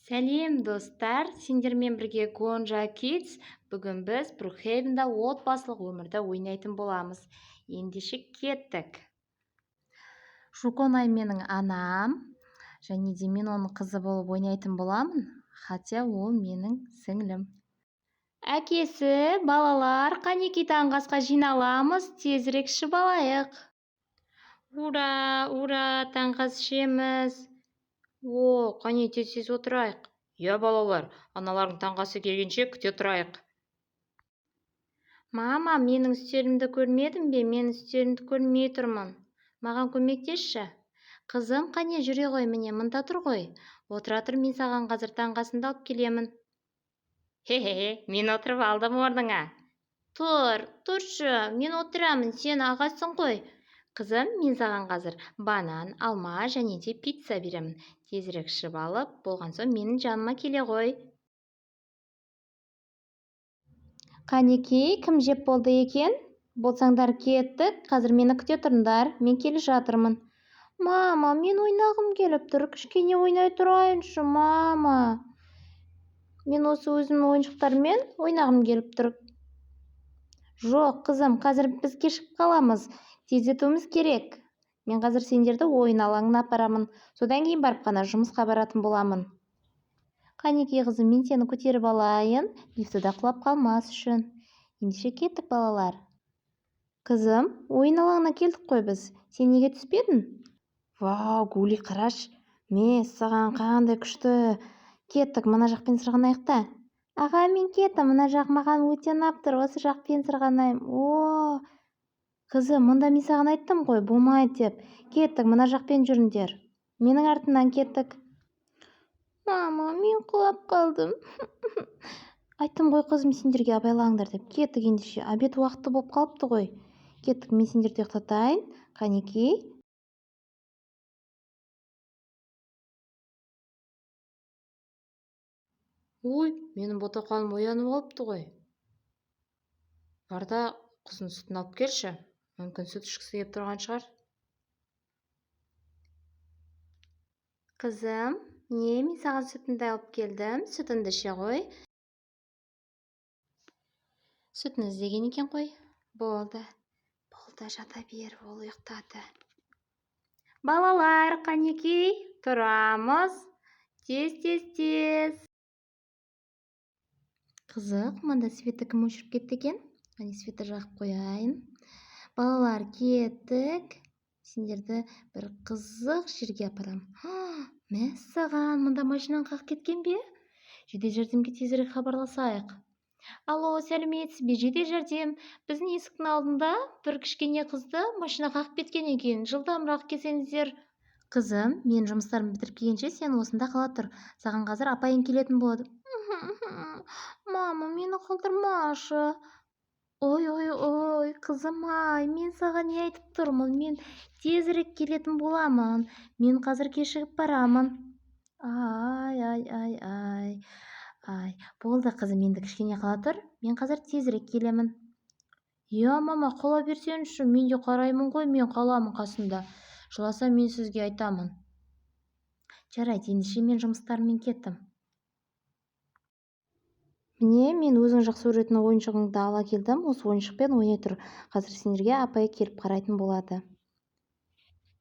Сәлем, достар! Сендермен бірге Гонжа Kids. Бүгін біз Брукхейвенда отбасылық өмірді ойнайтын боламыз. Ендеше кеттік. Жуконай менің анам, және де мен оның қызы болып ойнайтын боламын, хотя ол менің сіңлім. Әкесі, балалар, қанекей, таңғы асқа жиналамыз, тезірек ішіп алайық. Ура, ура, таңғы ас ішеміз. О, қане, тез тез отырайық. Иә, балалар, аналарың таңғы асы келгенше күте тұрайық. Мама, менің үстелімді көрмедің бе? Мен үстелімді көрмей тұрмын. Маған көмектесші. Қызым, қане, жүре ғой, міне, мында тұр ғой. Отыра тұр, мен саған қазір таңғы асыңды алып келемін. Хе-хе, мен отырып алдым орныңа. Тұр, тұршы, мен отырамын, сен ағасың ғой. Қызым, мен саған қазір банан, алма және де пицца беремін. Тезірек ішіп алып, болған соң менің жаныма келе ғой. Қанекей, кім жеп болды екен? Болсаңдар кеттік, қазір мені күте тұрыңдар, мен келе жатырмын. Мама, мен ойнағым келіп тұр, кішкене ойнай тұрайыншы, мама. Мен осы өзімнің ойыншықтарыммен ойнағым келіп тұр. Жоқ, қызым, қазір біз кешігіп қаламыз. Тездетуіміз керек. Мен қазір сендерді ойын алаңына апарамын. Содан кейін барып қана жұмысқа баратын боламын. Қанекей, қызым, мен сені көтеріп алайын, лифтіде құлап қалмас үшін. Ендеше кеттік, балалар. Қызым, ойын алаңына келдік қой біз. Сен неге түспедің? Вау, Гули, қарашы. Саған қандай күшті. Кеттік, мына жақпен сырғанайық та. Аға, мен кеттім, мына жақ маған өте ұнап тұр, осы жақпен сырғанаймын. О, қызым, мұнда мен саған айттым ғой, болмайды деп. Кеттік, мына жақпен жүріңдер. Менің артымнан кеттік. Мама, мен құлап қалдым. Айттым ғой, қызым, сендерге абайлаңдар деп. Кеттік ендеше, обед уақыты болып қалыпты ғой. Кеттік, мен сендерді ұйықтатайын. Қанекей. Ой, менің ботақаным оянып алыпты ғой. Бар да қыздың сүтін алып келші. Мүмкін, сүт ішкісі келіп тұрған шығар. Қызым, не, мен саған сүтіңді алып келдім. Сүтіңді іше ғой. Сүтін іздеген екен ғой. Болды. Болды, жата бер, ол ұйықтады. Балалар, қанекей, тұрамыз. Тез, тез, тез. Қызық, мында светті кім өшіріп кетті екен? Қане, светті жағып қояйын. Балалар, кеттік. Сендерді бір қызық жерге апарам. Мәссаған, мында машинаны қағып кеткен бе? Жедел жәрдемге тезірек хабарласайық. Алло, сәлеметсіз бе, жедел жәрдем. Біздің есіктің алдында бір кішкене қызды машина қағып кеткен екен. Жылдамырақ келсеңіздер. Қызым, мен жұмыстарымды бітіріп келгенше сен осында қала тұр. Саған қазір апайың келетін болады. Мама, мені қалдырмашы. Ой, ой, ой, қызым ай, мен саған не айтып тұрмын? Мен тезірек келетін боламын. Мен қазір кешігіп барамын. Ай, ай, ай, ай. Ай, болды, қызым, енді кішкене қала тұр. Мен қазір тезірек келемін. Иә, мама, қала берсеңізші, мен де қараймын ғой, мен қаламын қасында. Жыласа, мен сізге айтамын. Жарайды, ендеше мен жұмыстарыммен кеттім. Міне, мен өзің жақсы көретін ойыншығыңды ала келдім. Осы ойыншықпен ойнай тұр. Қазір сендерге апай келіп қарайтын болады.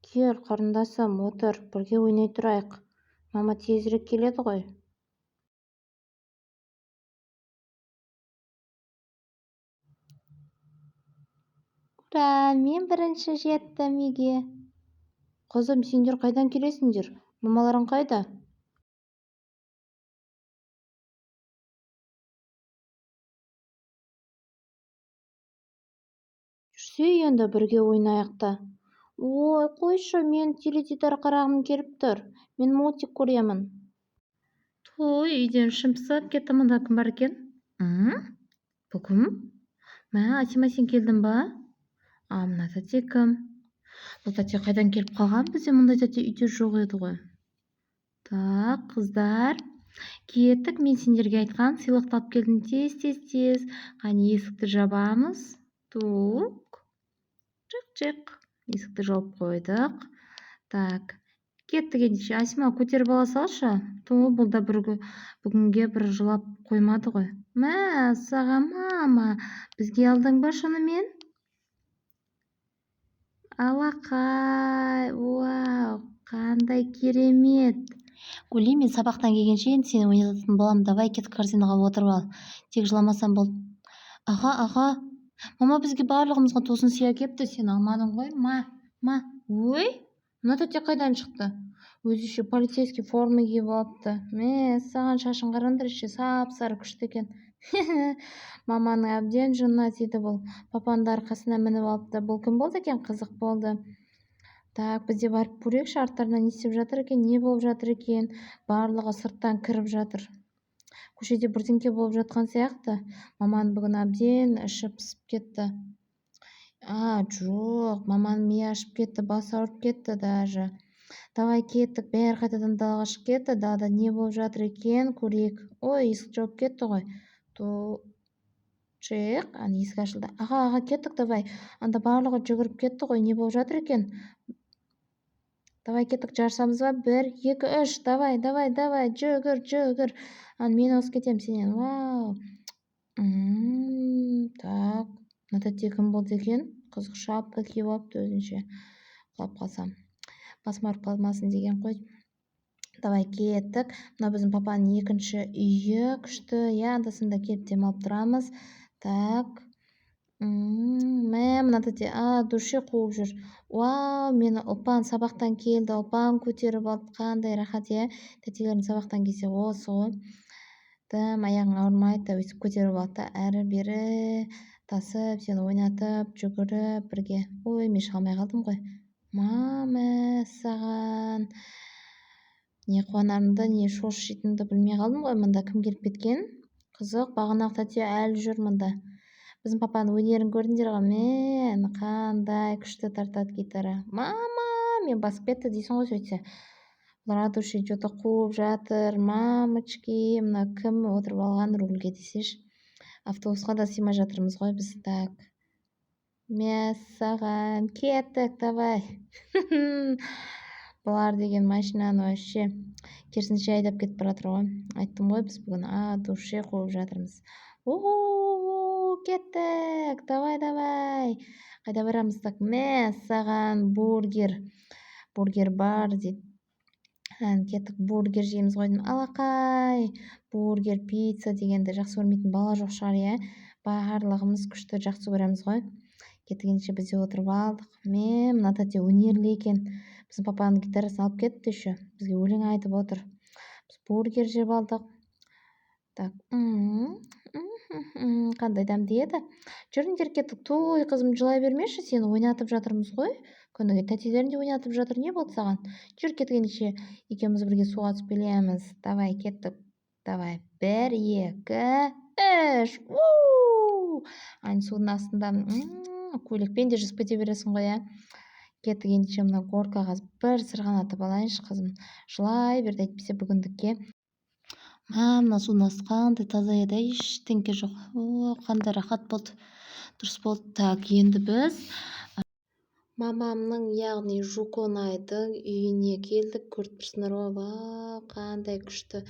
Кел, қарындасым, отыр, бірге ойнай тұрайық. Мама тезірек келеді ғой. Ура, мен бірінші жеттім үйге. Қызым, сендер қайдан келесіңдер? Мамаларың қайда? Жүрсе енді бірге ойнайық та. Ой, қойшы, мен теледидар қарағым келіп тұр. Мен мультик көремін. Той, үйден ішім пысып кетті, мұнда кім бар екен? Бұл кім? Мә, Асима, сен келдің ба? А, мына тәте кім? Бұл тәте қайдан келіп қалған? Бізде мұндай тәте үйде жоқ еді ғой. Так, қыздар, кеттік, мен сендерге айтқан сыйлықты алып келдім. Тез, тез, тез. Қане, есікті жабамыз. Тук. Чық, чық. Есікті жауып қойдық. Так, Кеттік ендеше. Асима, көтеріп ала салшы. Ту, бұл да бір бүгінге бір жылап қоймады ғой. Мә саған, мама, бізге алдың ба шынымен? Алақай, вау, қандай керемет! Гүли, мен сабақтан келгенше енді сені ойнататын боламын. Давай, кет, корзинаға отырып ал, тек жыламасаң болды. Аға, мама бізге, барлығымызға тосын сый әкепті, сен алмадың ғой. Ма, ма, ой, мына тәте қайдан шықты? Өзі еще полицейский форма киіп алыпты. Мә саған, шашын қараңдаршы, сап сары, күшті екен. Маманың әбден жынына тиді бұл. Папаның да арқасына мініп алыпты. Бұл кім болды екен? Қызық болды. Так, біз де барып көрейікші, арттарынан не істеп жатыр екен, не болып жатыр екен? Барлығы сырттан кіріп жатыр, көшеде бірдеңке болып жатқан сияқты. Маманың бүгін әбден іші пысып кетті. А, жоқ, маманың миы ашып кетті, басы ауырып кетті даже. Давай, кеттік, бәрі қайтадан далаға шығып кетті. Далада не болып жатыр екен, көрейік. Ой, есік жауып кетті ғой. Ту, шық, ана есік ашылды. Аға, аға, кеттік, давай, анда барлығы жүгіріп кетті ғой, не болып жатыр екен? Давай, кеттік, жарысамыз ба? Бір, екі, үш, давай, давай, давай, жүгір, жүгір. Ана мен озып кетемін сенен. Вау. Так, мына тәте кім болды екен? Қызық, шапка киіп алыпты өзінше. Құлап қалсам, басым ауырып қалмасын деген ғой. Давай, кеттік. Мына біздің папаның екінші үйі, күшті, иә, анда санда келіп демалып тұрамыз. Так, мә, мына тәте от души қуып жүр. Вау, мені Ұлпан сабақтан келді, Ұлпан көтеріп алды. Қандай рахат, иә? Тәтелерің сабақтан келсе, осы ғой, дым аяғың ауырмайды да, өйтіп көтеріп алады да, әрі бері тасып, сені ойнатып, жүгіріп бірге. Ой, мен шыға алмай қалдым ғой. Мама, саған не қуанарымды, не шошитынымды білмей қалдым ғой. Мында кім келіп кеткен? Қызық, бағанағы тәте әлі жүр мында. Біздің папаның өнерін көрдіңдер ғой, мә, қандай күшті тартады гитара. Мама, мен басып кетті дейсің ғой. Сөйтсе, бұлар от души че то қуып жатыр. Мамочки, мына кім отырып алған рульге десеші, автобусқа да сыймай жатырмыз ғой біз. Так, мәссаған, кеттік, давай. Бұлар деген машинаны вообще керісінше айдап кетіп бара жатыр ғой. Айттым ғой, біз бүгін от души қуып жатырмыз. О, кеттік, давай, давай, қайда барамыз? Так, мә саған, бургер, бургер бар дейді. Кеттік, бургер жейміз ғой. Алақай, бургер, пицца дегенді жақсы көрмейтін бала жоқ шығар, иә? Барлығымыз күшті жақсы көреміз ғой. Кеттік ендеше, біз де отырып алдық. Мә, мына тәте өнерлі екен, біздің папаның гитарасын алып кетті, еще бізге өлең айтып отыр. Біз бургер жеп алдық. Так, қандай дәмді еді! Жүріңдер, кеттік. Той, қызым, жылай бермеші, сені ойнатып жатырмыз ғой күніге, тәтелерің де ойнатып жатыр, не болды саған? Жүр, кеттік ендеше, екеуміз бірге суға түсіп келеміз. Давай, кеттік, давай, бір, екі, үш! Ана судың астында көйлекпен де жүзіп кете бересің ғой, иә? Кеттік ендеше, мына горкаға бір сырғанатып алайыншы. Қызым жылай берді, әйтпесе бүгіндікке. Мә, мына судың асты қандай таза еді, ештеңке жоқ. О, қандай рахат болды, дұрыс болды. Так, енді біз мамамның, яғни Жуконайдың үйіне келдік. Көріп тұрсыңдар ғой, вау, қандай күшті,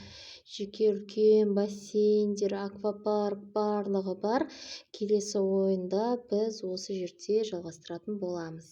жеке үлкен бассейндер, аквапарк, барлығы бар. Келесі ойында біз осы жерде жалғастыратын боламыз.